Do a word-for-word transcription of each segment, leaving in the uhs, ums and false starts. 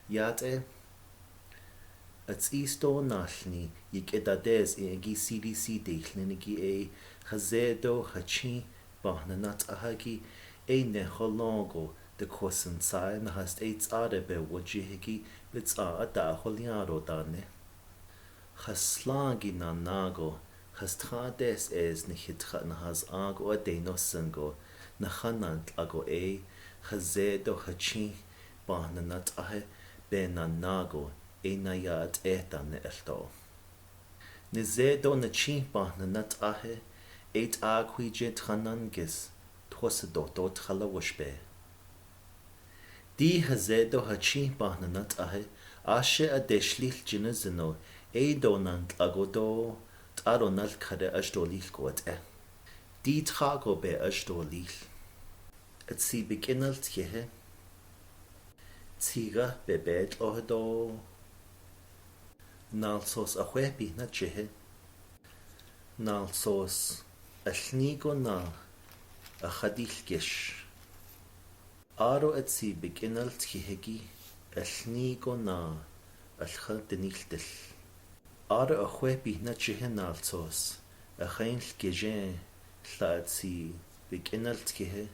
Yat e, ats isto nalni yik e dades e agi C D C de hlin agi e, hazedo hachi bah na nat ahagi e ne hologo de kosen sai na hast e tsare be waji hagi be tsa ata holiaro dane. Haslagi na nago, hastha des es ni hitha na has ago a de no sengo, na hanan tlago e, hazedo hachi bah na nat ahe be na nago, e na yat e ta ne elto. Ne zedo na chi bah na nat ahe, e ta kui je thanan ges, thos do to thala wash be. Di hazedo hachi bah na nat ahe, ashe a de shlil jina zeno, e do nan tlago do, taro nal kade asdo lil ko at e. Di tha ko be asdo lil. Atsi be kinal tkehe. Tsiga be be tlo do. Nal sos ahwe pi na chehe. Nal sos alni ko na ahadil kesh. Aro atsi be kinal tkehe gi alni ko na alha tenil tel. Aro ahwe pi na chehe nal sos ahain keje hla atsi be kinal tkehe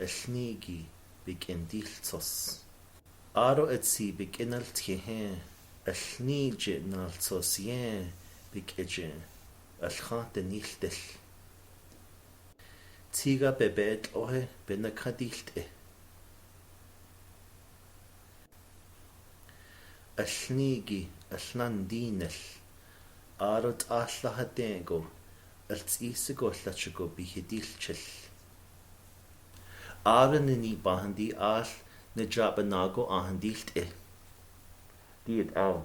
alni gi be kindil sos. Aro atsi be kinal tkehe alni je nal sos ye be keje alha tenil tel. Tsiga be be tlo he be na khadil te. Alni gi alnan dinel. Aro ta hla ha te go. Al tsi se go hla che go bi he dil chel. Aro ne ni ba han di al ne ja ba na go a han dil te. Di et au.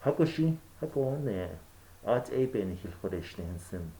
Hako shi, hako ne. At e be ne hil kodesh ne han sim.